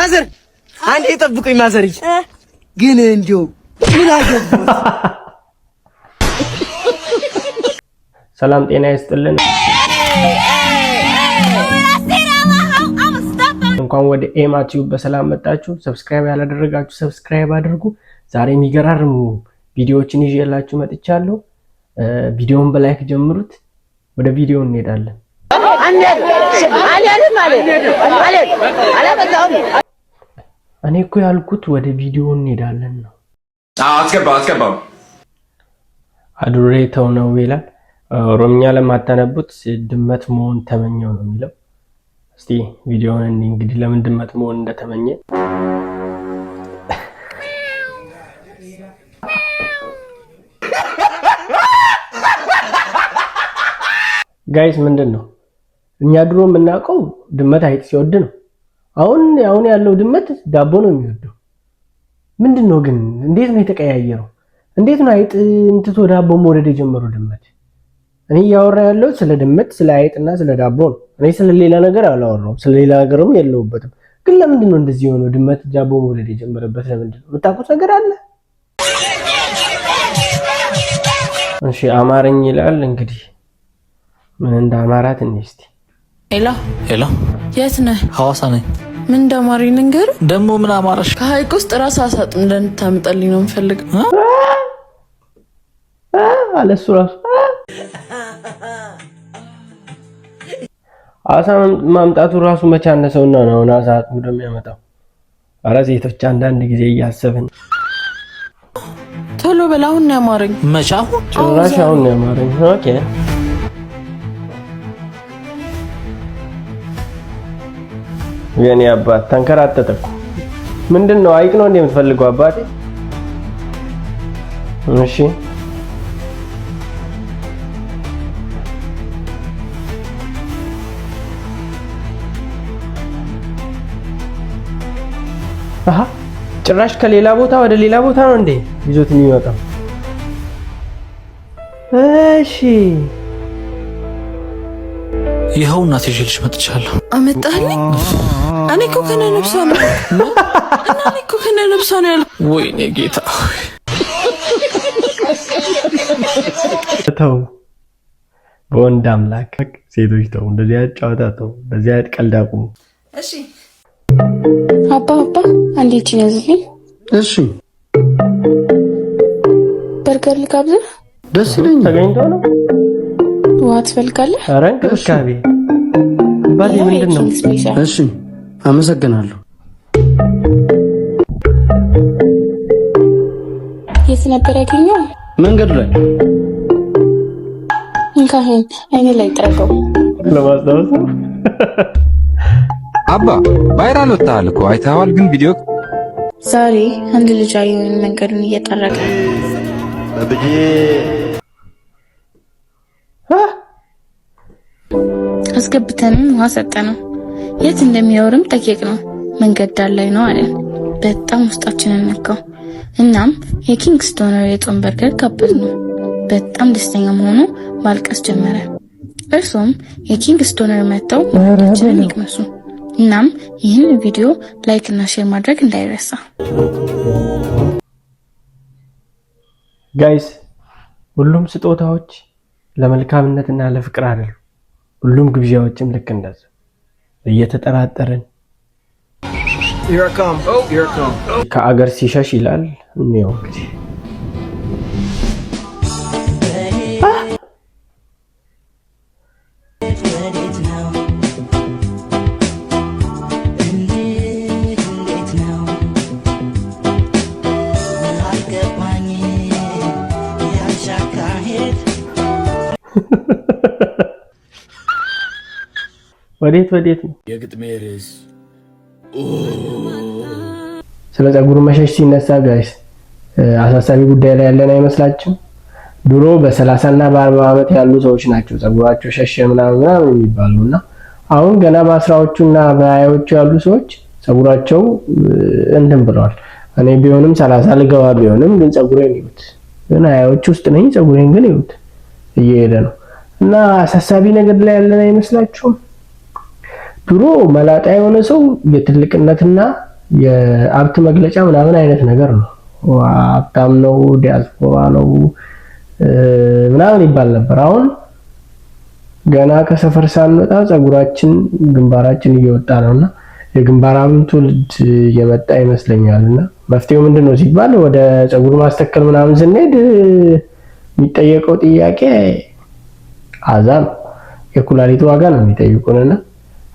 Mother አንዴ ጠብቁኝ። ማዘርዬ ግን እንዲያው ምን አገባው? ሰላም ጤና ይስጥልን። እንኳን ወደ ኤማ ቲዩብ በሰላም መጣችሁ። Subscribe ያላደረጋችሁ subscribe አድርጉ። ዛሬ የሚገራርሙ ቪዲዮዎችን ይዤላችሁ መጥቻለሁ። ቪዲዮውን በ like ጀምሩት። ወደ ቪዲዮ እንሄዳለን። እኔ እኮ ያልኩት ወደ ቪዲዮ እንሄዳለን ነው። አስገባው አስገባው። Adurree ተው ነው ይላል። ኦሮምኛ ለማታነቡት ድመት መሆን ተመኘው ነው የሚለው። እስቲ ቪዲዮውን እንግዲህ ለምን ድመት መሆን እንደተመኘ። Guys፣ ምንድን ነው? እኛ ድሮ የምናውቀው ድመት አይጥ ሲወድ ነው። አሁን አሁን ያለው ድመት ዳቦ ነው የሚወደው። ምንድን ነው ግን? እንዴት ነው የተቀያየረው? እንዴት ነው አይጥ እንትቶ ዳቦ መውደድ የጀመረው ድመት? እኔ እያወራ ያለው ስለ ድመት፣ ስለ አይጥና ስለ ዳቦ ነው። እኔ ስለ ሌላ ነገር አላወራሁም። ስለ ሌላ ነገርም የለሁበትም። ግን ለምንድን ነው እንደዚህ የሆነው? ድመት ዳቦ መውደድ የጀመረበት ለምንድን ነው? የምታውቁት ነገር አለ? እሺ፣ አማረኝ ይላል እንግዲህ፣ ምን እንደ አማራት እንይ እስቲ። Hello። Hello። የት ነህ? ሐዋሳ ነኝ። ምን እንዳማረኝ ልንገርህ? ደግሞ ምን አማረሽ? ከሀይቅ ውስጥ ራስ አሳ አጥምደህ እንድታመጣልኝ ነው የምፈልገው። አለ እሱ ራሱ። አሳ ማምጣቱ ራሱ መቼ አነሰውና ነው አሁን አሳ አጥምዶ የሚያመጣው? ኧረ ሴቶች፣ አንዳንድ ጊዜ እያሰብን ቶሎ በል፣ አሁን ነው ያማረኝ። መቼ? አሁን? ጭራሽ አሁን ነው ያማረኝ። Okay፣ የኔ አባት ተንከራተተ እኮ። ምንድን ነው፣ ሀይቅ ነው እንዴ የምትፈልገው አባቴ? እሺ፣ አሃ፣ ጭራሽ ከሌላ ቦታ ወደ ሌላ ቦታ ነው እንዴ ይዞት የሚመጣው? እሺ። ይኸው እናቴ፣ ይዤልሽ መጥቻለሁ። አመጣህልኝ? እኔ እኮ ከነ ነብሷ ነው እና እኔ እኮ ከነ ነብሷ ነው ያልኩት። ወይኔ ጌታ። ተው፣ በወንድ አምላክ፣ ሴቶች ተው፣ እንደዚህ አይነት ጨዋታ ተው፣ እንደዚህ አይነት ቀልድ አቁሙ። እሺ። አባ፣ አባ፣ አንዴ ይህቺን ያዝልኝ። እሺ። በርገር ልጋብዝህ? ደስ ይለኛል። ተገኝቶ ነው። ውሃ ትፈልጋለህ? ኧረ እንክብካቤ አባቴ፣ ምንድን ነው? የ King special። እሺ፣ አመሰግናለሁ። የት ነበር ያገኘው? መንገዱ ላይ። እንካ ይሄን አይኔ ላይ ጥረገው። ለማስታወስ ነው። አባ፣ viral ወጥተሃል እኮ፣ አይተኸዋል? ግን ቪዲዮ ዛሬ አንድ ልጅ አየሁኝ መንገዱን እየጠረገ። አስገብተንም ውሃ ሰጠነው። የት እንደሚኖርም ጠየቅነው። መንገድ ዳር ላይ ነው አለን። በጣም ውስጣችንን ነካው። እናም የ King's Doner የጾም በርገር ጋበዝነው። በጣም ደስተኛ መሆኑ ማልቀስ ጀመረ። እርሶም የ King's Doner መጥተው ማዕዳችንን ይቅመሱ። እናም ይህን ቪዲዮ like እና share ማድረግ እንዳይረሳ። Guys፣ ሁሉም ስጦታዎች ለመልካምነትና ለፍቅር አይደሉም። ሁሉም ግብዣዎችም ልክ እንደዛ እየተጠራጠርን። ከአገር ሲሸሽ ይላል። እንየው እንግዲህ። ወዴት ወዴት ነው? የግጥሜ ርዕስ ስለ ፀጉር መሸሽ ሲነሳ guys፣ አሳሳቢ ጉዳይ ላይ ያለን አይመስላችሁም? ድሮ በ30 እና በ40 ዓመት ያሉ ሰዎች ናቸው ፀጉራቸው ሸሸ ምናምን ምናምን የሚባለው፣ እና አሁን ገና በ10ዎቹ እና በ20ዎቹ ያሉ ሰዎች ፀጉራቸው እንትን ብለዋል። እኔ ቢሆንም 30 ልገባ ቢሆንም ግን ፀጉሬን ይዩት፣ ግን 20ዎቹ ውስጥ ነኝ። ፀጉሬን ግን ይዩት፣ እየሄደ ነው፣ እና አሳሳቢ ነገር ላይ ያለን አይመስላችሁም? ድሮ መላጣ የሆነ ሰው የትልቅነትና የሀብት መግለጫ ምናምን አይነት ነገር ነው። ሀብታም ነው፣ ዲያስፖራ ነው ምናምን ይባል ነበር። አሁን ገና ከሰፈር ሳንወጣ ፀጉራችን ግንባራችን እየወጣ ነውና የግንባራም ትውልድ እየመጣ ይመስለኛል። እና መፍትሄው ምንድን ነው ሲባል ወደ ፀጉር ማስተከል ምናምን ስንሄድ የሚጠየቀው ጥያቄ አዛ ነው። የኩላሊት ዋጋ ነው የሚጠይቁንና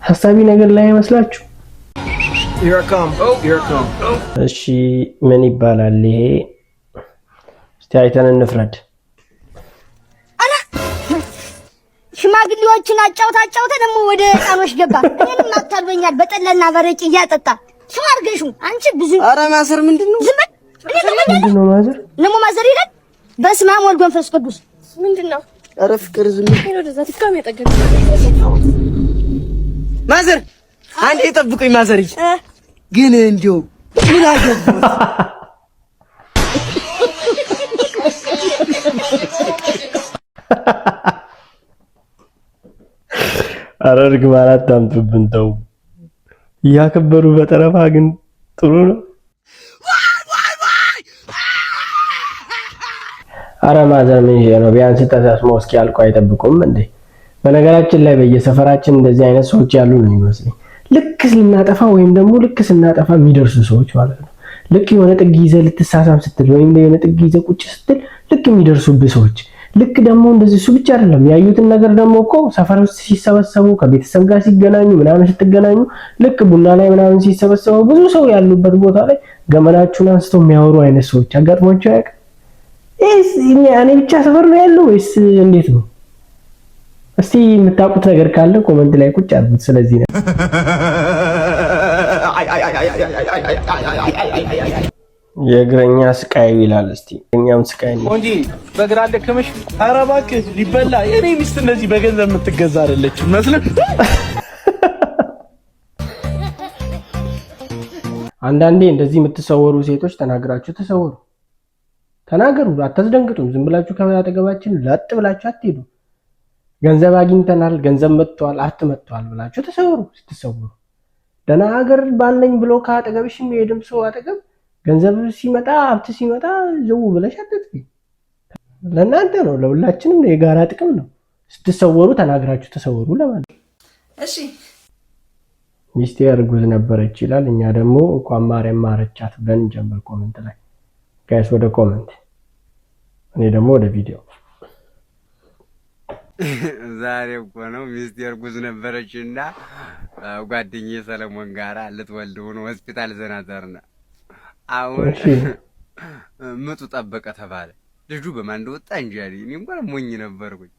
ሀሳቢ ነገር ላይ አይመስላችሁ? እሺ ምን ይባላል ይሄ? እስቲ አይተን እንፍረድ። ሽማግሌዎችን አጫውታ አጫውተ ደግሞ ወደ ህፃኖች ገባ። እኔንም አታሎኛል በጠላና በረቂ እያጠጣ ሰው አድርገሽው አንቺ ብዙ። ኧረ ማዘር ምንድን ነው? ዝም በል። እኔ ምንድን ነው ማዘር? ደግሞ ማዘር ይላል። በስመ አብ ወልድ ወመንፈስ ቅዱስ። ምንድን ነው? ኧረ ፍቅር ዝም ወደዛ ትካም ያጠገብ ማዘር፣ አንዴ ጠብቁኝ ማዘርዬ። ግን እንዲያው ምን አገባው? ኧረ እርግማን አታምጡብን ተው። እያከበሩ በጠረፋ ግን ጥሩ ነው። አረ ማዘር ምን ይሄ ነው? ቢያንስ ተሳስሞ እስኪያልቁ አይጠብቁም እንዴ? በነገራችን ላይ በየሰፈራችን እንደዚህ አይነት ሰዎች ያሉ ነው የሚመስለኝ። ልክ ስናጠፋ ወይም ደግሞ ልክ ስናጠፋ የሚደርሱ ሰዎች ማለት ነው። ልክ የሆነ ጥግ ይዘህ ልትሳሳም ስትል ወይም የሆነ ጥግ ይዘህ ቁጭ ስትል ልክ የሚደርሱብህ ሰዎች፣ ልክ ደግሞ እንደዚህ እሱ ብቻ አይደለም ያዩትን ነገር ደግሞ እኮ ሰፈር ውስጥ ሲሰበሰቡ ከቤተሰብ ጋር ሲገናኙ ምናምን ስትገናኙ ልክ ቡና ላይ ምናምን ሲሰበሰቡ ብዙ ሰው ያሉበት ቦታ ላይ ገመናችሁን አንስተው የሚያወሩ አይነት ሰዎች አጋጥሟቸው አያውቅም? እኔ ብቻ ሰፈር ነው ያለው ወይስ እንዴት ነው? እስቲ የምታውቁት ነገር ካለ comment ላይ ቁጭ አድርጉት። ስለዚህ ነው የእግረኛ ስቃይ ይላል። እስቲ እኛም ስቃይ ነው። ቆንጂ በእግር አልደከመሽ? ኧረ እባክህ ሊበላ። የኔ ሚስት እንደዚህ በገንዘብ የምትገዛ አይደለችም መስልህ። አንዳንዴ እንደዚህ የምትሰወሩ ሴቶች ተናግራችሁ ተሰወሩ። ተናገሩ፣ አታስደንግጡም። ዝም ብላችሁ ከአጠገባችን ለጥ ብላችሁ አትሄዱ። ገንዘብ አግኝተናል፣ ገንዘብ መጥቷል፣ ሀብት መጥቷል ብላችሁ ተሰወሩ። ስትሰወሩ ደህና ሀገር ባለኝ ብሎ ከአጠገብሽ የሚሄድም ሰው አጠገብ ገንዘብ ሲመጣ ሀብት ሲመጣ ዘው ብለሽ አትጥፊ። ለእናንተ ነው፣ ለሁላችንም የጋራ ጥቅም ነው። ስትሰወሩ ተናግራችሁ ተሰወሩ ለማለት ነው። እሺ ሚስቴ እርጉዝ ነበረች ይላል። እኛ ደግሞ እንኳን ማርያም ማረቻት ብለን እንጀምር comment ላይ guys፣ ወደ comment፣ እኔ ደግሞ ወደ ቪዲዮ። ዛሬ እኮ ነው ሚስቴ እርጉዝ ነበረች እና ጓደኛዬ ሰለሞን ጋራ ልትወልድ ሆኖ ሆስፒታል ዘናዘርነ። አሁን ምጡ ጠበቀ ተባለ። ልጁ በማን እንደወጣ እንጂ እኔ እንኳን ሞኝ ነበርኩኝ።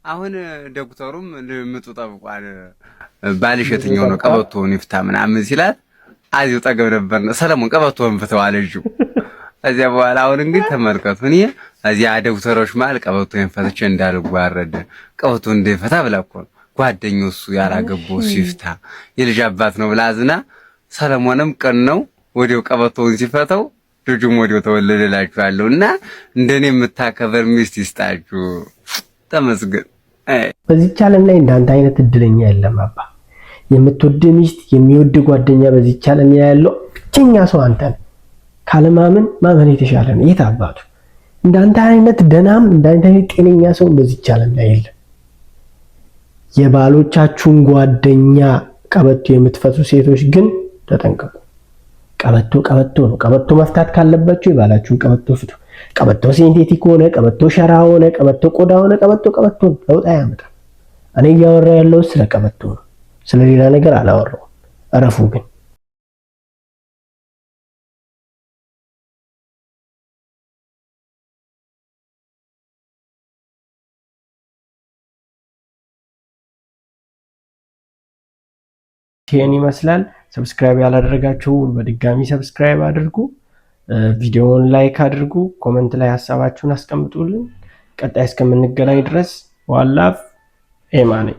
አሁን ዶክተሩም ምጡ ጠብቋል፣ ባልሽ የትኛው ነው ቀበቶውን ይፍታ ምናምን ሲላት አዚው ጠገብ ነበር ሰለሞን ቀበቶውን ፍተው አለችው። እዚያ በኋላ አሁን እንግዲህ ተመልከቱ፣ እኔ እዚያ ዶክተሮች መሀል ቀበቶን ፈትቼ እንዳልጓረድ ቀበቶ እንደፈታ ብላ እኮ ነው ጓደኛው እሱ ያላገባው እሱ ይፍታ የልጅ አባት ነው ብላ አዝና፣ ሰለሞንም ቅን ነው ወዲያው ቀበቶውን ሲፈተው ልጁም ወዲያው ተወለደላችኋለሁ። እና እንደኔ የምታከበር ሚስት ይስጣችሁ። ተመስገን። በዚች ዓለም ላይ እንዳንተ አይነት እድለኛ የለም አባ። የምትወድ ሚስት፣ የሚወድ ጓደኛ በዚች ዓለም ላይ ያለው ብቸኛ ሰው አንተ ነህ። ካለማመን ማመን የተሻለ ነው። የት አባቱ እንዳንተ አይነት ደናም እንዳንተ አይነት ጤነኛ ሰው በዚች ዓለም ላይ የለም። የባሎቻችሁን ጓደኛ ቀበቶ የምትፈቱ ሴቶች ግን ተጠንቀቁ። ቀበቶ ቀበቶ ነው። ቀበቶ መፍታት ካለባችሁ የባላችሁን ቀበቶ ፍቱ። ቀበቶ synthetic ሆነ፣ ቀበቶ ሸራ ሆነ፣ ቀበቶ ቆዳ ሆነ፣ ቀበቶ ቀበቶ ነው። ለውጥ አያመጣም። እኔ እያወራ ያለው ስለ ቀበቶ ነው፣ ስለ ሌላ ነገር አላወራውም። እረፉ ግን። ይሄን ይመስላል። Subscribe ያላደረጋችሁ በድጋሚ subscribe አድርጉ። ቪዲዮውን like አድርጉ። Comment ላይ ሀሳባችሁን አስቀምጡልን። ቀጣይ እስከምንገናኝ ድረስ ዋላፍ ኤማ ነኝ።